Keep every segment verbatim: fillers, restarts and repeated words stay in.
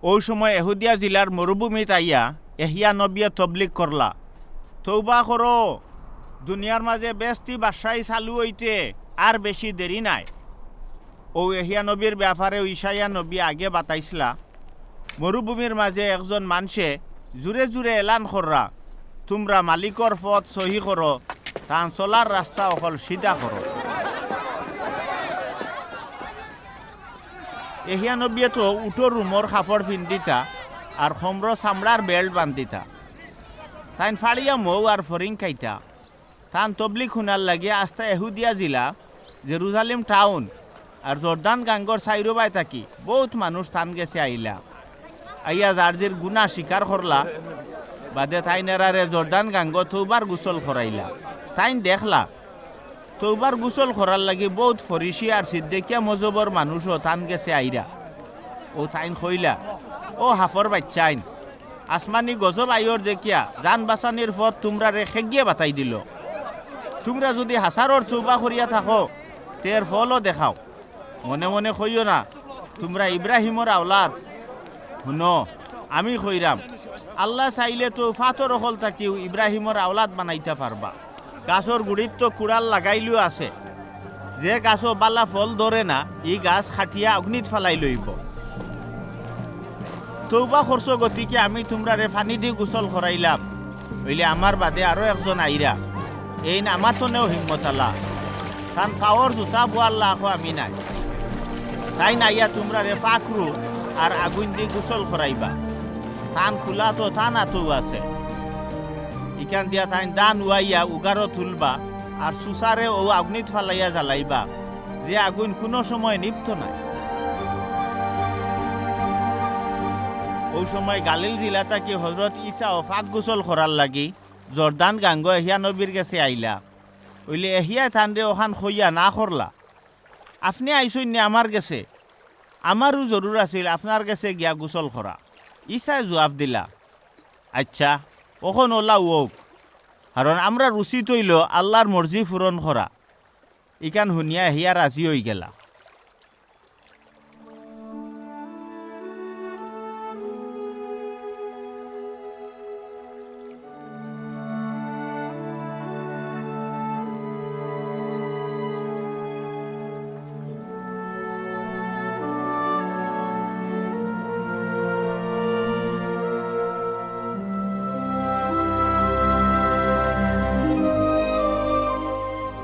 অউ সময় এহুদিয়া জিলার মরুভূমিত আইয়া এহিয়া নবিয়ে তবলিগ করলা, "তৌবা করো, দুনিয়ার মাজে বেহেস্তি বাদশাহী চালু অইতে আর বেশি দেরি নাই।" অউ এহিয়া নবীর বেয়াপারেও ইশাইয়া নবীয়ে আগে বাতাইছলা, মরুভূমির মাজে একজন মানষে জুরে জুরে এলান কররা, "তুমরা মালিকর পথ সহি করো, তান চলার রাস্তা অকল সিধা করো।" এহিয়া নবিয়ে তো উটর রুমর কাপড় পিন্দিতা আর কমরো চামড়ার বেল্ট বান্দিতা। তাইন ফাড়িয়া মৌ আর ফড়িং খাইতা। তান তবলিগ হুনার লাগি আস্তা এহুদিয়া জিলা, জেরুজালিম টাউন আর জর্দান গাঙ্গর চাইরোবায় থাকি বউত মানুষ তান গেছে আইলা। আইয়া যার যের গুনা স্বীকার করলা, বাদে তাইন এরারে জর্দান গাঙ্গো তৌবার গুসল করাইলা। তাইন দেখলা, তৌবার গুসল করার লাগি বউত ফরিসি আর সিদ্দিকিয়া মজহবর মানুষও তান গেছে আইরা। অউ তাইন কইলা, "ও হাফর বাইচ্চাইন, আসমানি গজব আইয়র দেখিয়া জান বাচানির পথ তুমরারে কেগিয়ে বাতাই দিলো? তুমরা যুদি হাছারর তৌবা করিয়া থাকো, তে এর ফলও দেখাও। মনে মনে কইও না, তুমরা ইব্রাহিমর আওলাদ। হুনো, আমি কইরাম, আল্লায় চাইলে তো ফাতর অকল থাকিও ইব্রাহিমর আওলাদ বানাইতা পারবা। গাছর গুড়িত তো কুড়াল লাগাইলউ আছে, যে গাছো বালা ফল ধরে না, ই গাছ কাটিয়া অগ্নিত ফালাইল অইবো। তৌবা করছো গতিকে আমি তুমরারে পানি দি গুসল করাইলাম, অইলে আমার বাদে আরো একজন আইরা, এইন আমার তনেও হিম্মত আলা, তান পাওর জুতা বুয়ার লাখো আমি নাই। তাইন আইয়া তুমরারে পাক রু আর আগুইন দি গুসল করাইবা। তান কুলা তো তান আতউ আছে।" ইখান দিয়া তাইন দা নুয়াইয়া উগারো তুলবা, আর চুচারে অউ আগুইনিত ফালাইয়া জ্বালাইবা, যে আগুইন কুনু সময় নিভতো নায়। অউ সময় গালিল জিলা থাকি হজরত ইছাও পাক গুসল করার লাগি জর্দান গাঙ্গো এহিয়া নবীর গেছে আইলা। অইলে এহিয়ায় তানরে অখান কইয়া না করলা, "আপনে আইছইন নি আমার গেছে? আমারও জরুর আছিল আপনার গেছে গিয়া গুসল করা।" ইছায় জুয়াপ দিলা, "আইচ্ছা, অখন অলাউ অউক, কারণ আমরার উচিত অইলো আল্লার মর্জি পূরণ করা।" ইখান হুনিয়া হিয়া রাজি অইগেলা।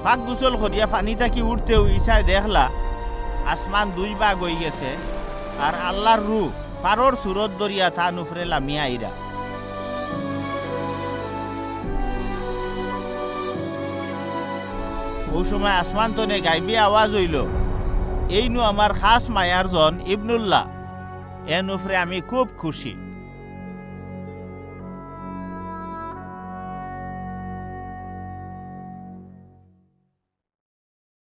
পাক গুসল করিয়া পানি থাকি উঠতেউ ইছায় দেখলা, আসমান দুই ভাগ অইগেছে, আর আল্লার রুহ ফারর সুরত ধরিয়া তান উপরে লামিয়া আইরা। অউ সময় আসমান তনে গাইবি আওয়াজ অইলো, "এইনু আমার খাস মায়ার জন ইবনুল্লাহ, এন উপরে আমি খুব খুশি।"